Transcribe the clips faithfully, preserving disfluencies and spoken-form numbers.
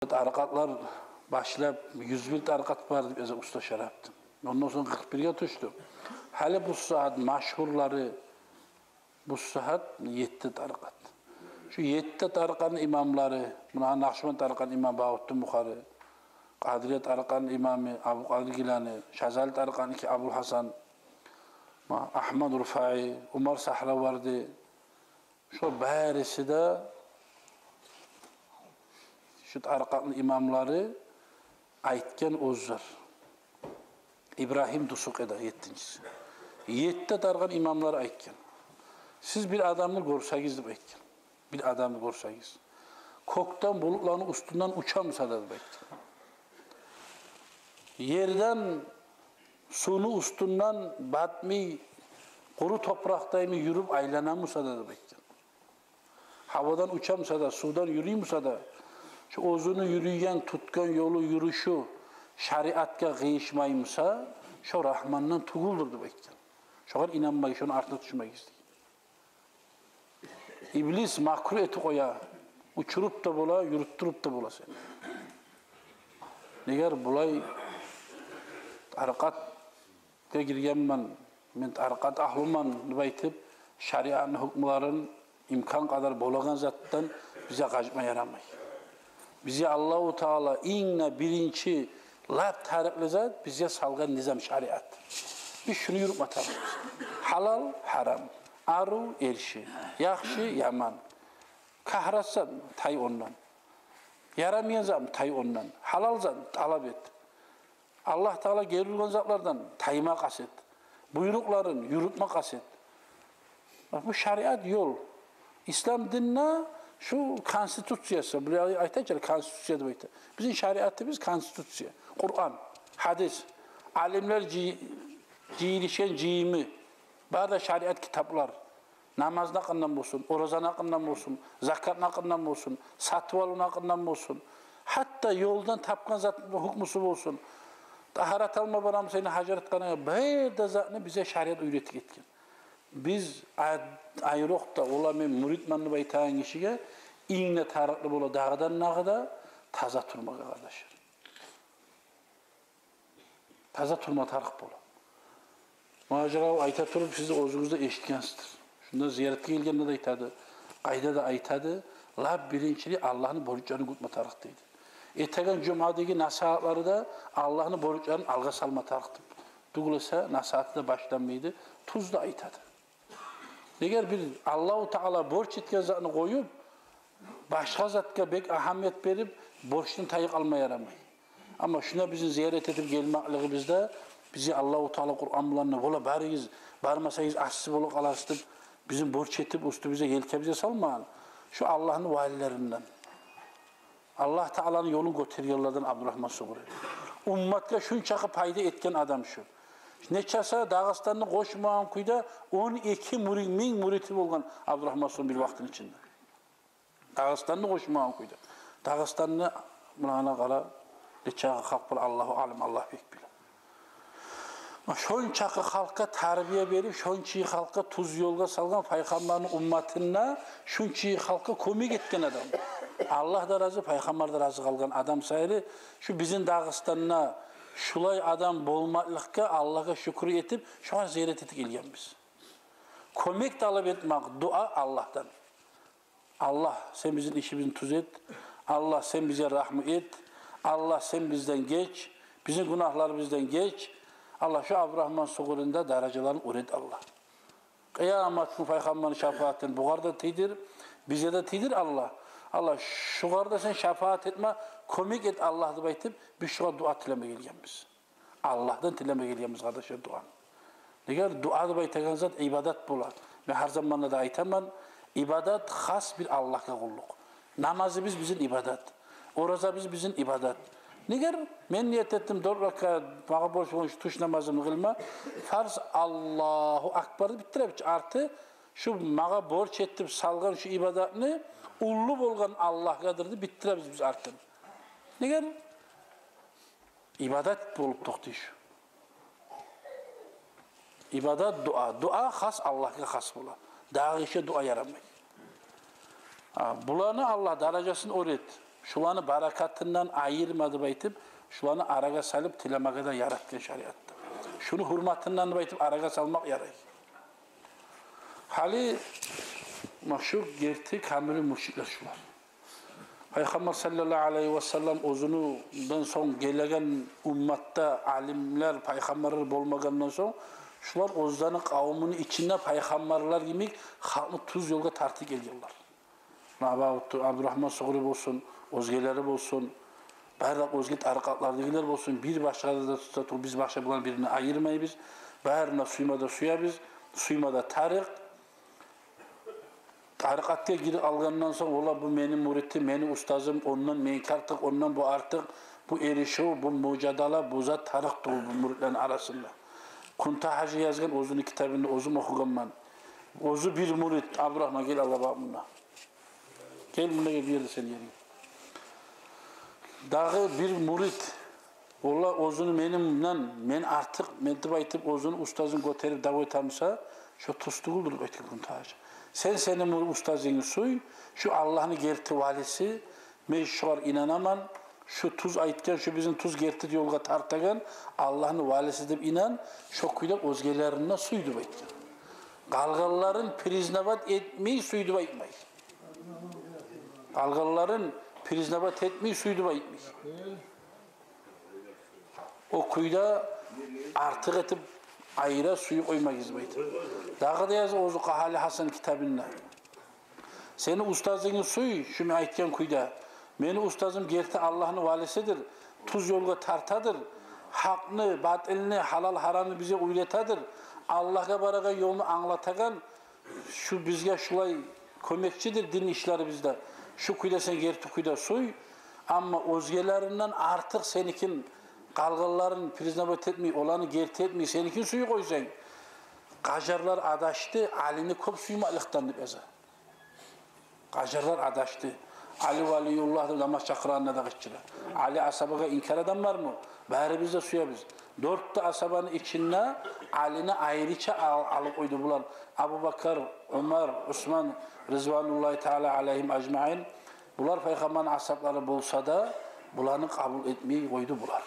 Тарикъатлар башлап, юз бир тарикъат бар деп яза Уста Шарапты. Ондан сонг къыркъ бирге тюшдю. Гьали бу сагьат машгьурлары, бу сагьат етти тарикъат. Шу етти тарикъатны имамлары, муна Накъшбанд тарикъатны имамы Багьавутдин Бухари, Къадирия тарикъатны имамы Абдулкъадир Гилани, Шазали тарикъатныки Абул Гьасан, ма, Агьмад Руфаи, Умар Сагьраварди, шо бариси де шу тарикъатны имамлары айтгъан оьзлер. Ибрагьим Дусукъи де еттинчиси. Етти тарикъатны имамлары айтгъан. Сиз бир адамны гёрсегиз деп айтгъан. Бир адамны гёрсегиз. Кёкден булутланы уьстюнден уча буса да деп айтгъан. Ерден, сувну уьстюнден батмай, къуру топуракъда йимик юрюп айлана буса да деп айтгъан. Гьавадан уча буса да, сувдан юрюй буса да, шу оьзюню юрюйген, тутгъан ёлу, юрюшю шариатгъа къыйышмай буса, шо Рагьмандан тюгюлдюр деп айтгъан. Шогъар инанмай, шону артына тюшмегиз деген. Иблис макру этип къоя, учуруп да бола, юрютдюрюп де бола сени. Эгер булай тарикъатгъа гиргенмен, мен тарикъат агьлюмен деп айтып, шариатны гьукмуларын имкан къадар болагъан затдан бизге къачма ярамай. Бизге Аллагьу Таала инг де биринчи лап тарыкълы зат бизге салгъан низам шариат. Биз шуну юрютме тарыкъбыз. Гьалал, гьарам, арив, эрши, яхшы, яман. Къарасанг, тай ондан. Ярамайгъан затмы, тай ондан. Гьалал затмы, талап эт. Аллагь Таала гери ургъан затлардан тайма къаст эт. Буйрукъларын юрютме къаст эт. Бу шариат ёл. Ислам динни шу конституциясы, булар айта чы конституция деп айта. Бизин шариатыбыз конституция. Къуран, гьадис, алимлер жый-, жыйылышгъан жыйымы, бары да шариат китаплар. Намазны гьакъындан болсун, оразаны гьакъындан болсун, закатны гьакъындан болсун, сатып алывну гьакъындан болсун. Гьатта ёлдан тапгъан затны гьукмусу болсун. Тагьарат алма барамысан сени гьажатхананга, бары да затны бизге шариат уьйретип гетген. Биз ай-, айрокъда, ола мен мюритмен деп айтагъан гишиге инг де тарыкълы бола дагъыдан-дагъы да таза турмагъа, къардашлар. Таза турма тарыкъ бола. Мугьажир агъав айта туруп, сиз оьзюгюз де эшитгенсиздир. Шунда зияратгъа гелгенде де айтады, къайда да айтады, лап биринчилей Аллагьны борчларын кютме тарыкъ дейди. Этеген жумадагъы насигьатлары да Аллагьны борчларын алгъа салма тарыкъ деп. Тюгюл эсе насигьаты да башланмайды, тюз де айтады. Эгер бир Аллагьу Таала борч этген затны къоюп, башгъа затгъа бек агьамият берип, борчдан тайып къалма ярамай. Амма шуна бизин зиярат этип гелмеклигибиз де, бизге Аллагьу Таала Къуран булан да, бола, барыгъыз, бармасагъыз асси болуп къаларсыз деп, бизин борч этип, уьстюбюзге, елкебизге салмагъан, шу Аллагьны валилеринден. Аллагь Тааланы ёлун гётергенлерден Абдурагьман Сугъури. Умматгъа шунчакъы пайда этген адам шу. Нечесе Дагъыстанны къошмагъан кюйде он эки мюри-, минг мюрити болгъан Абдурагьман Сугъури бир вакътини ичинде. Дагъыстанны къошмагъан кюйде. Дагъыстанны, муна къара, нечакъы халкъ бар, Аллагьу аълам, Аллагь бек биле. Шончакъы халкъгъа тарбия берип, шончакъы халкъгъа тюз ёлгъа салгъан Пайхаммарны умматына, шончакъы халкъгъа кёмек этген адам. Аллагь да рази, Пайхаммар да рази къалгъан адам саялы, шу бизин Дагъыстанда шулай адам болмакълыкъгъа Аллагьгъа шюкюр этип, шогъар зиярат этип гелгенбиз. Кёмек талап этмек, дуа Аллагьдан. Аллагь, сен бизин ишибизни тюз эт. Аллагь, сен бизге рагьму эт. Аллагь, сен бизден геч. Бизин гюнагьларыбыздан геч. Аллагь, шу Абдурагьман Сугъурини де даражаларын оьр эт, Аллагь. Къыямат гюн Пайхаммарны шапаатын бугъар да тийдир, бизге де тийдир, Аллагь. Аллагь, шугъар да сен шапаат этме кёмек эт, Аллагь, деп айтып, биз шугъар дуа тилеме гелгенбиз. Аллагьдан тилеме гелгенбиз, къардашлар, дуаны. Неге дуа деп айтагъан зат ибадат бола. Мен гьар заманда да айтаман, ибадат хас бир Аллагьгъа къуллукъ. Намазыбыз бизин ибадат. Оразабыз бизин ибадат. Неге мен ният этдим дёрт ракаат, магъа борч болгъан шу тюш намазымны къылма, фарз Аллагьу акбар деп битдиребиз. Арты шу магъа борч этип салгъан шу ибадатны уллу болгъан Аллагьгъадыр деп битдиребиз биз артын. Неге? Ибадат болуп токътай шу. Ибадат, дуа. Дуа хас Аллагьгъа хас бола. Дагъы гишиге дуа ярамай. Гьа, буланы Аллагь даражасын оьр эт. Шуланы баракатындан айырма деп айтып, шуланы арагъа салып тилемеге де яратгъан шариатда. Шуну гьюрметинден деп айтып арагъа салмакъ ярай. Гьали ма шу герти камил муршидлер шулар. Пайхаммар саллаллагьу алайгьи васаллам оьзюнден сонг гелеген умматда алимлер, пайхаммарлар болмагъандан сонг, шулар оьзлени къавумуну ичинде пайхаммарлар йимик халкъны тюз ёлгъа тартып гелгенлер. Абу Абдурагьман Сугъри болсун, оьзгелери болсун, барлыкъ оьзге тарикъатлардагъылар болсун, бир башгъа да тутса туруп, биз башгъа буланы бирин айырмайбыз. Барын да сюйме де сюебиз, сюйме де тарыкъ. Тарикъатгъа гирип алгъандан сонг, ола бу мени муридим, мени устазым, ондан меники артыкъ, ондан бу артыкъ, бу эришив, бу мужадала, бу зат тарыкъ тюгюл бу муридлени арасында. Кунта-Гьажи язгъан оьзюню китабында, оьзюм охугъанман. Оьзю бир мурид, Абдурагьман, гел, Аллагь бар мунда. Гел мунда, гел, бу ерде сени еринг. Дагъы бир мурид, ола оьзюню мени мундан, мен артыкъ, мен деп айтып, оьзюню устазын гётерип дав этемиса, шо тюз тюгюлдюр деп айтгъан Кунта-Гьажи. Сен сени мур-, устазынгны сюй, шу Аллагьны герти валиси, мен шогъар инанаман, шу тюз айтгъан, шу бизин тюз герти ёлгъа тартагъан Аллагьны валиси деп инан, шо кюйде оьзгелерин де сюй деп айтгъан. Къалгъанларын признавать этмей, сюй деп айтмай. Къалгъанларын признавать этмей, сюй деп айтмай. О кюйде артыкъ этип айыра, сюйюп къоймагъыз деп айта. Дагъы да яза оьзю Къагьали Гьасан китабында. Сени устазынгны сюй, шу мен айтгъан кюйде. Мени устазым герти Аллагьны валисидир, тюз ёлгъа тартадыр, гьакъны, батилни, гьалал-гьарамны бизге уьйретедир, Аллагьгъа барагъан ёлну англатагъан, шу бизге шулай кёмекчидир дин ишлерибизде. Шу кюйде сен герти кюйде сюй, амма оьзгелеринден артыкъ сеникин, къалгъанларын признавать этмей, оланы герти этмей, сеникин сюйюп къойсанг, къажарлар адашды Алини кёп сюймекликден деп яза. Къажарлар адашды. Али валиюллагь деп намаз чакъырагъанда да къычыра. Али асгьабагъа инкар адам бармы? Барыбыз да сюебиз. Дёрт де асгьабаны ичинде Алини айрыча ал-, алып къойду булар. Абубакар, Умар, Усман, ризвануллагьи таала алайгьим ажмаин. Булар пайхаммарны асгьаблары болса да, буланы къабул этмей къойду булар.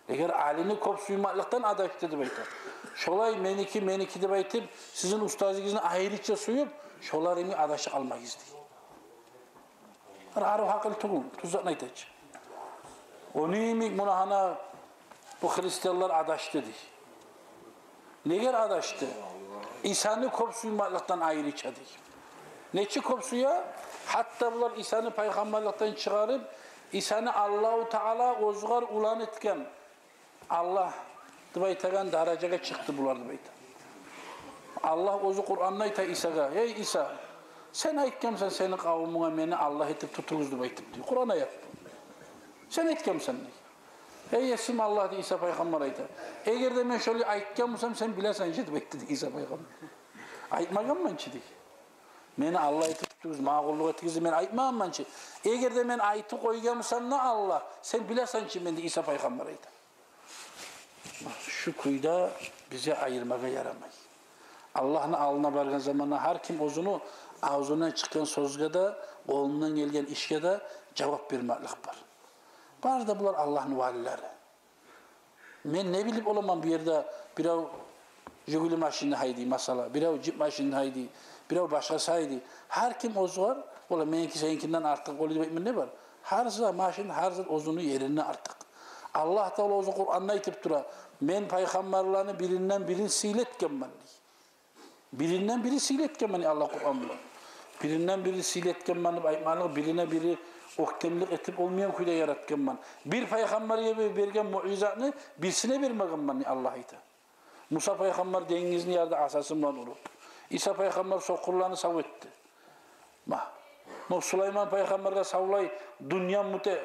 Эгер Алини кёп сюймекликден адашды деп айта. Шолай меники, меники деп айтып, сизин устазыгъызны айрыча сюйюп, шолар йимик адашып къалмагъыз дей. Бир арив гьакъыл тюгюл, тюз затны айта чы. Ону йимик муна гьана бу христианлар адашды дей. Негер адашды? Исаны кёп сюймекликден айрыча дей. Нечик кёп сюе? Гьатта булар Исаны пайхаммарлыкъдан чыгъарып, Исаны Аллагьу Таала оьзюгер улан этген, Аллагь деп айтагъан даражагъа чыкъды булар деп айта. Аллагь оьзю Къуранда айта Исагъа: «Эй Иса, сен айтгъанмысан сени къавумунга мени Аллагь этип тутугъуз деп айтып?» — дей. Къуран аят бу. «Сен айтгъанмысан?» — дей. «Эй Есим Аллагь», — дей Иса пайхаммар айта. «Эгер де мен шолай айтгъан бусам, сен билесен чи», — деп айтды дей Иса пайхаммар. «Айтмагъанман чы, — дей. — Мени Аллагь этип тутугъуз, магъа къуллукъ этигиз деп мен айтмагъанман чы. Эгер де мен айтып къойгъан бусам да, Аллагь, сен билесен чи мени», — дей Иса пайхаммар айта. Шу кюйде бизге айырмагъа ярамай. Аллагьны алдына баргъан заманда гьар ким оьзюню авзундан чыкъгъан сёзге де, къолундан гелген ишге де жавап бермеклик бар. Бары да булар Аллагьны валилери. Мен не билип боламан, бу ерде бирев Жигули машинни гьайдый, масала, бирев джип машинни гьайдый, бирев башгъасы гьайдый. Гьар ким оьзюгер, ола меники сеникинден артыкъ болду деп айтма не бар? Гьар зат, машин, гьар зат оьзюню еринде артыкъ. Аллагь Таала оьзю Къуранда айтып тура: «Мен пайхаммарланы биринден бирин сыйлы этгенмен», — дей. «Биринден бирин сыйлы этгенмен», — дей Аллагь Къуран булан. «Биринден бирин сыйлы этгенмен» деп айтмакълыкъ, бирине бири оьктемлик этип болмайгъан кюйде яратгъанман. Бир пайхаммаргъа бе-, берген муъжизатны бирисине бермегенмен, дей Аллагь айта. Муса пайхаммар денгизни ярды асасы булан уруп. Иса пайхаммар сокъурланы сав этди. Ма, но Сулайман пайхаммаргъа савлай дюнья мутеъ,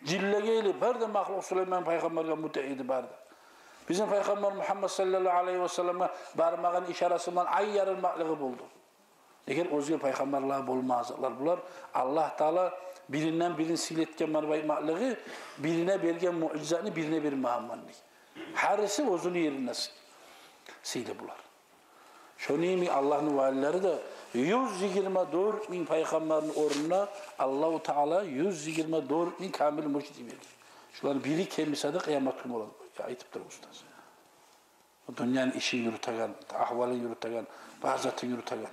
джинлеге или бары да махлукъ Сулайман пайхаммаргъа мутеъ эди бары да. Бизин пайхаммар Мугьаммад саллаллагьу алайгьи ва салламгъа бармагъын ишарасы булан ай ярылмакълыгъы болду. Эгер оьзге пайхаммарлагъа болмагъан затлар булар, Аллагь Таала биринден бирин сыйлы этгенмен деп айтмакълыгъы, бирине берген муъжизатны бирине бермегенмен дей. Гьариси оьзюню еринде сый-, сыйлы булар. Шону йимик Аллагьны валилери де Юз йигирма дёрт минг пайхаммарны орнуна Аллагьу Таала юз йигирма дёрт минг камил муршиди берген. Шуланы бири кемисе де, къыямат гюн болады, айтып тура устаз. Дюньяны ишин юрютеген, агьвалын юрютеген, бар затын юрютеген.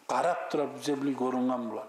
Къарап тура, бизге биле гёрюнген булан.